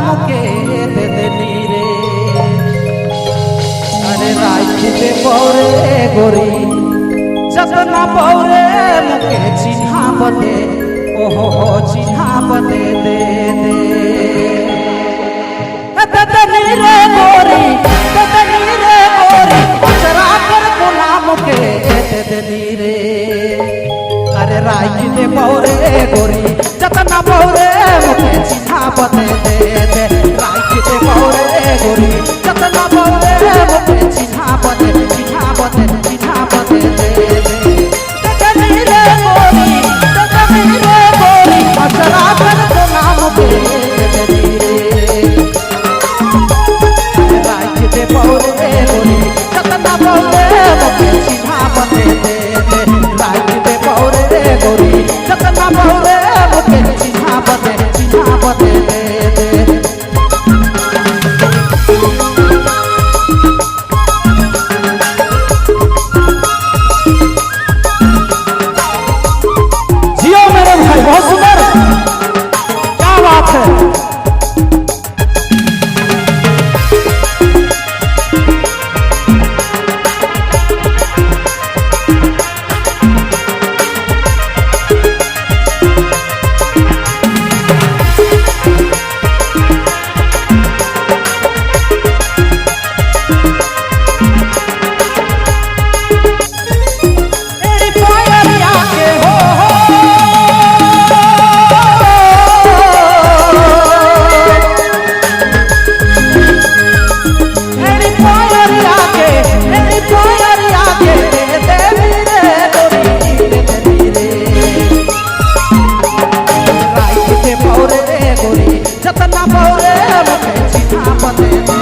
मुके दे देनी रे। अरे राख दे पौरे गोरी जतना पौरे मुके चिन्हा बदे, ओहो हो चिन्हा बदे दे दे। ददनी रे गोरी ददनी रे गोरी अचरा कर कोना मुके दे देनी रे। अरे राख दे पौरे गोरी जतना पौरे मुके चिन्हा बदे दे दे। राख दे पौरे गोरी जतना पौरे मुके चिन्हा बदे, चिन्हा बदे, चिन्हा बदे दे दे। ददनी रे गोरी ददनी रे गोरी अचरा कर कोना मुके दे देनी रे। राख दे पौरे गोरी जतना पौरे मुके चिन्हा बदे दे दे। राख दे पौरे गोरी जतना पौरे मुके चिन्हा बदे, चिन्हा बदे दे दे। जियो मेरे भाई, बहुत सुंदर, क्या बात है। एड़ी पायरिया के हो हो, एड़ी पायरिया के, एड़ी पायरिया के दे देनी रे गोरी दे देनी रे। राख दे पौरे गोरी जतना पौरे मुके चिन्हा बदे दे